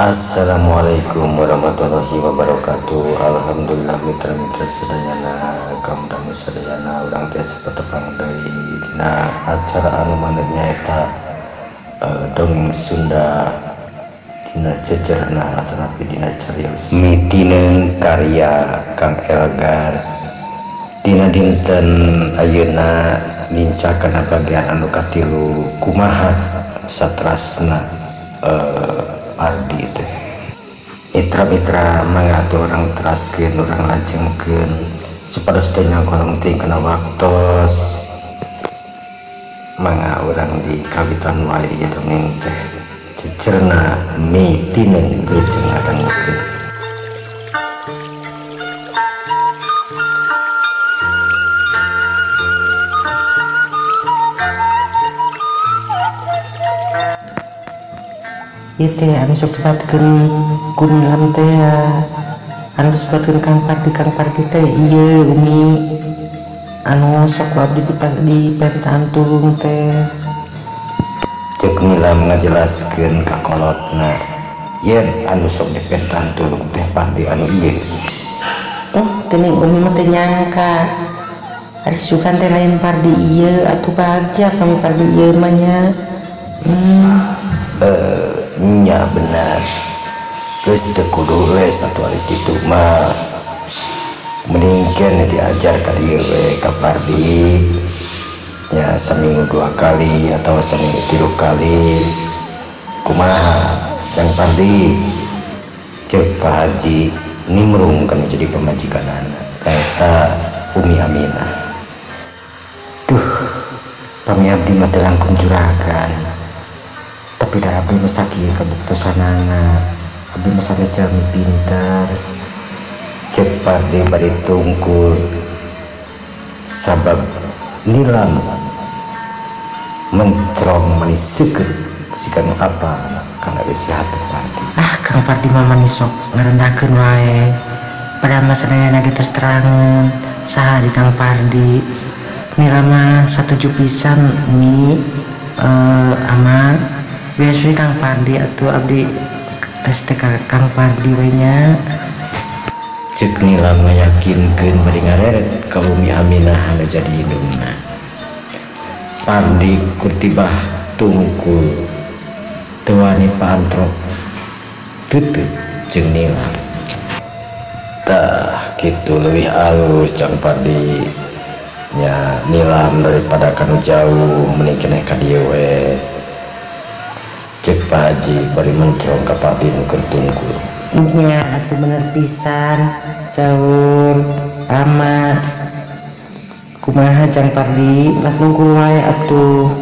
Assalamualaikum warahmatullahi wabarakatuh. Alhamdulillah mitra-mitra sadayana, kaum dangu sadayana, urang tiasa patepang deui dina acara anu maneh nyaeta dongeng Sunda dina cecerna atanapi dina carios mitineun karya Kang Elgar. Dina dinten ayeuna nincak kana bagian anu katilu kumaha satrasna Pardi teh. Mitra-mitra mangga urang teraskeun, urang lajengkeun supados teu nyangkolong teuing kana waktos. Mangga urang di kawitan wae ieu dongeng teh cecerna mitineun leuceung ngadangukeun. Ieu teh anu sok sebatkeun ku Nilam teh anu sebatkeun Kang Pardi teh ieu Umi anu sok ku abdi dipentaan tulung teh. Ceuk Nilam ngajelaskeun ka kolotna yen anu sok dipentaan tulung teh Pardi anu ieu. Oh geuning Umi mah teu nyangka ari sugan teh lain Pardi ieu atuh bagja kami Pardi ieu mah nya. Nya benar geus teu kudu les atuh ari kitu mah mending keneh diajar ka dieu we ka Pardi nya saminggu 2 kali atau saminggu 3 kali kumaha Kang Pardi. Ceuk Pak Haji nimrung kana jadi pamajikanana kaeta Umi Aminah. Duh pami abdi mah teu langkung juragan tapi da abdi mah sakieu kabuktosanana abdi mah sanes jalmi pinter. Ceuk Pardi bari tungkul sabab Nilam mencrong manis seukeut siga nu apa kana eusi hate Pardi. Ah Kang Pardi mah manis sok ngarendahkeun wae padahal mah sadayana ge tos terangeun saha di Kang Pardi. Nilam mah satuju pisan Mi aman biasanya Kang Pardi atau abdi tes teh Kang Pardi we nya. Ceuk Nilam ngayakinkeun bari ngareret ka Umi Aminah anu jadi indungna. Pardi kurtibah tungkul teu wani paantrok teuteut jeung Nilam. Tah kitu leuwih alus Cang Pardi nya Nilam daripada kanu jauh mending keneh ka dieu we. Ceuk Pak Haji bari mencrong ka Pardi nu keur tungkul. Nya atuh bener pisan saur ama kumaha Cang Pardi lah nungkul wae atuh.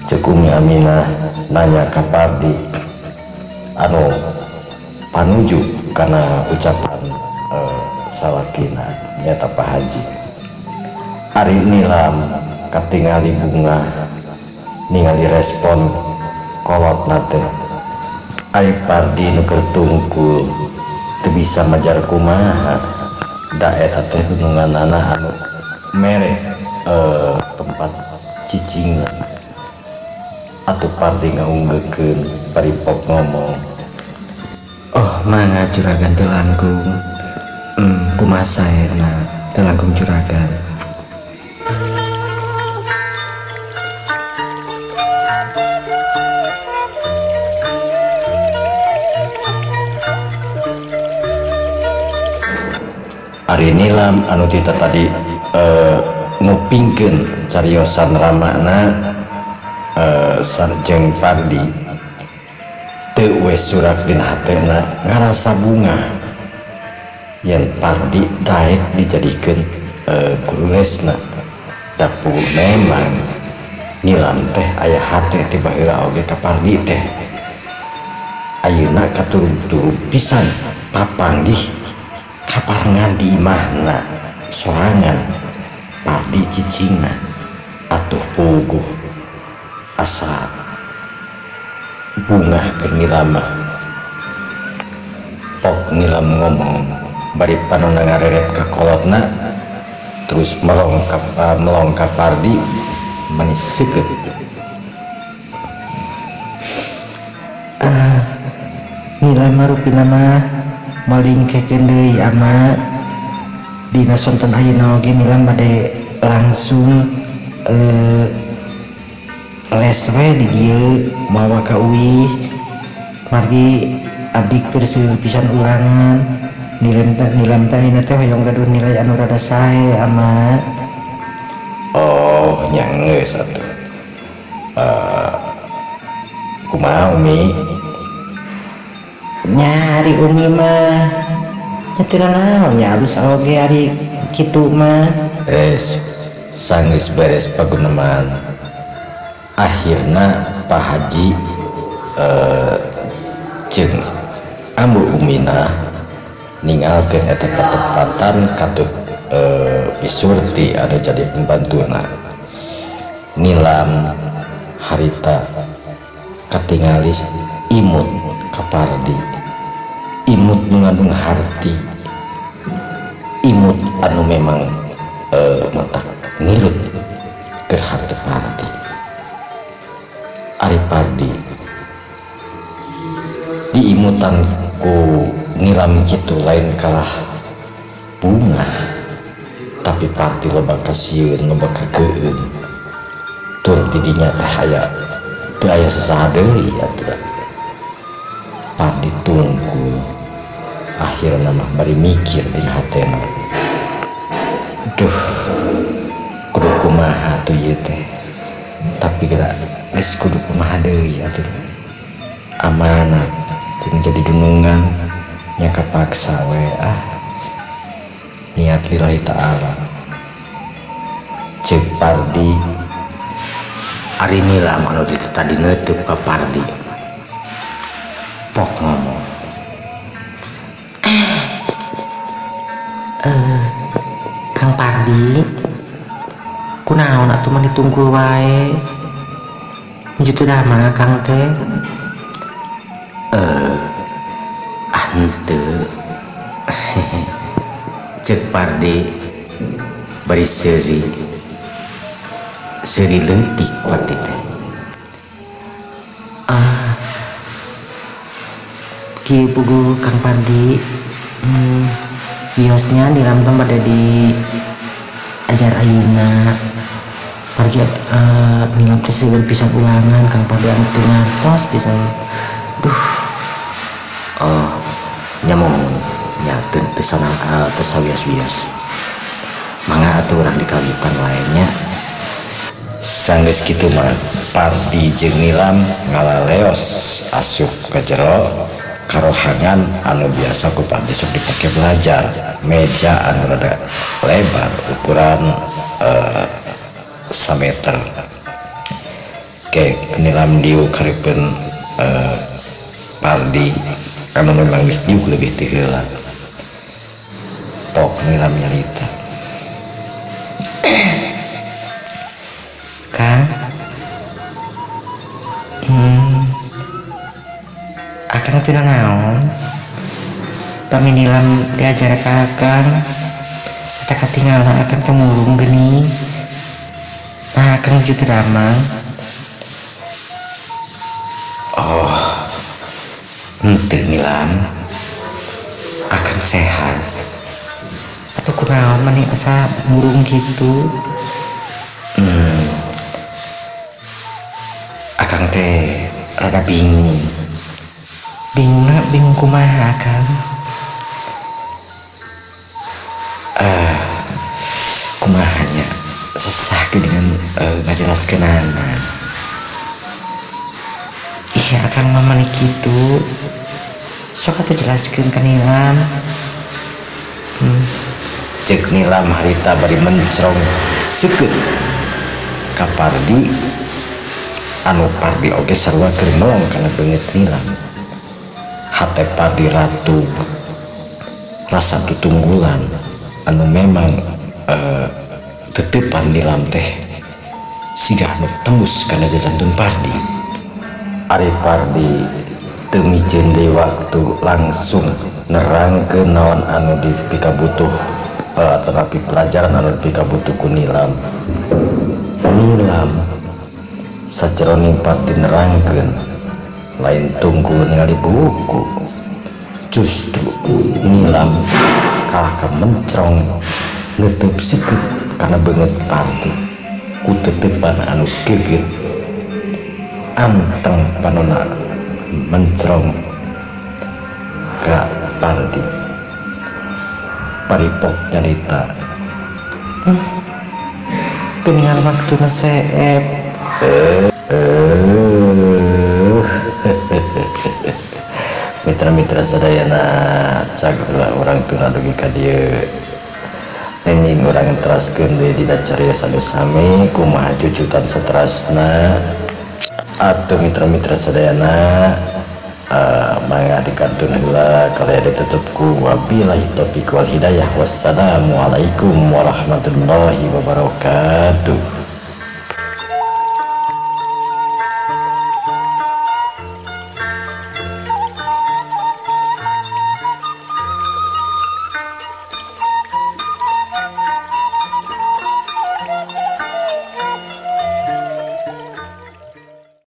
Ceuk Umi Aminah nanya ka Pardi anu panuju kana ucapan salakina nyata Pak Haji. Ari Nilam katingali bunga ningali respon kolotna teh. Ari Pardi nu keur tungkul teu bisa majar kumaha da eta teh hununganana anu mere tempat cicingna. Atuh Pardi ngaunggekeun bari pok ngomong, oh mangga juragan teu langkung. Kumaha saena teu langkung juragan. Ari Nilam anu tita tadi ngupingkeun cariosan ramana sarjeng Pardi teu we surat dina hatena ngarasa bunga yen Pardi daek dijadikeun guru lesna. Dapu memang Nilam teh aya hate ti baheula oge ka Pardi teh ayeuna katurug-turug pisan papanggih kaparengan di imahna sorangan Pardi cicingna. Atuh puguh asa bungah keur Nilam mah. Pok Nilam ngomong bari panonna ngareret ka kolotna terus melong ka Pardi manis seukeut. Nilai mah rupina mah moal diengkekeun deui ama dina sonten ayeuna oge Nilam bade langsung les we di dieu mawa ka uih margi abdi keur seueur pisan ulangan. Nilam teh ayeuna teh hoyong gaduh nilai anu rada sae ama. Oh nya geus atuh. Kumaha Umi? Nya ari Umi mah nya teu nanaon nya alus oge ari kitu mah. Sanggeus beres paguneman akhirna Pak Haji jeung Ambu Umina ninggalkeun eta patepatan katut Bisurti anu jadi pembantuna. Nilam harita katingali imut ka Pardi, imut nu ngandung harti, imut anu memang matak ngilut keur harte Pardi. Ari Pardi diimutan ku Nilam kitu lain kalah bunga, tapi Pardi loba kasieun, loba kakeun, tur didinya teh aya teu aya sasaha deui atuh. Pardi tungkul akhirna mah bari mikir dina hatena, duh kudu kumaha atuh ieu teh, tapi geura geus kudu kumaha deui atuh, amanat kudu jadi dunungan nya kapaksa we ah niat lillahi ta'ala. Ceuk Pardi ari Nilam anu ditu tadi neutup ka Pardi pok ngomong, Kang Pardi kunaon atuh mah ditungkul wae nuju teu damang Kang teh. Ah henteu. Ceuk Pardi bari seuri seuri leutik Pardi teh. Ah kieu puguh Kang Pardi, biosnya Nilam teh bade di ajar ayeuna margi Nilam teh seueur pisan ulangan Kang Pardi anu teu ngartos pisan. Duh, oh nya mong nya teu sanang teu sawios-wios, mangga atuh urang dikawitan wae nya. Sanggeus kitu mah Pardi jeung Nilam ngalaleos asup ka jero karohangan anu biasa ku Pardi sok dipake belajar, meja anu rada lebar ukuran sameter. Ke Nilam diuk hareupeun Pardi anu memang geus diuk leuwih ti heula. Pok Nilam nyarita, Kang, Akang teu nanaon pami Nilam diajar ka Akang eta katingalna Akang teh murung geuning. Nah Akang nuju teu damang. Oh henteu Nilam, Akang sehat. Atuh kunaon mani asa murung kitu? Akang teh rada bingung. Bingungna bingung kumaha Akang? Kumaha nya sesah geuningan ngajelaskeunana. Ih Akang mah mani kitu, sok atuh jelaskeun ka Nilam. Ceuk Nilam harita bari mencrong seukeut ka Pardi anu Pardi oge sarua keur melong kana beungeut Nilam. Hate Pardi ratu rasa tutunggulan anu memang tetepan Nilam teh sigah nu tembus kana jajantun Pardi. Ari Pardi teu miceun deui waktu langsung nerangkeun naon anu dipikabutuh terapi pelajaran anu dipikabutuh ku Nilam. Nilam sajeroning Pardi nerangkeun lain tunggu ningali buku, Justru Nilam kalah ka mencrong neuteub seukeut kana beungeut Pardi ku teteupan anu geget anteng panona mencrong ka Pardi. Paripok nyarita Geningan waktuna seep. Mitra-mitra sadayana caglah urang tuna dugi ka dieu enjing urang teraskeun deui dina cariosan anu sami kumaha jujutan saterasna. Atuh mitra-mitra sadayana mangga dikantun heula kalian ditutup ku wabillahi taufiq wal hidayah. Wassalamualaikum warahmatullahi wabarakatuh.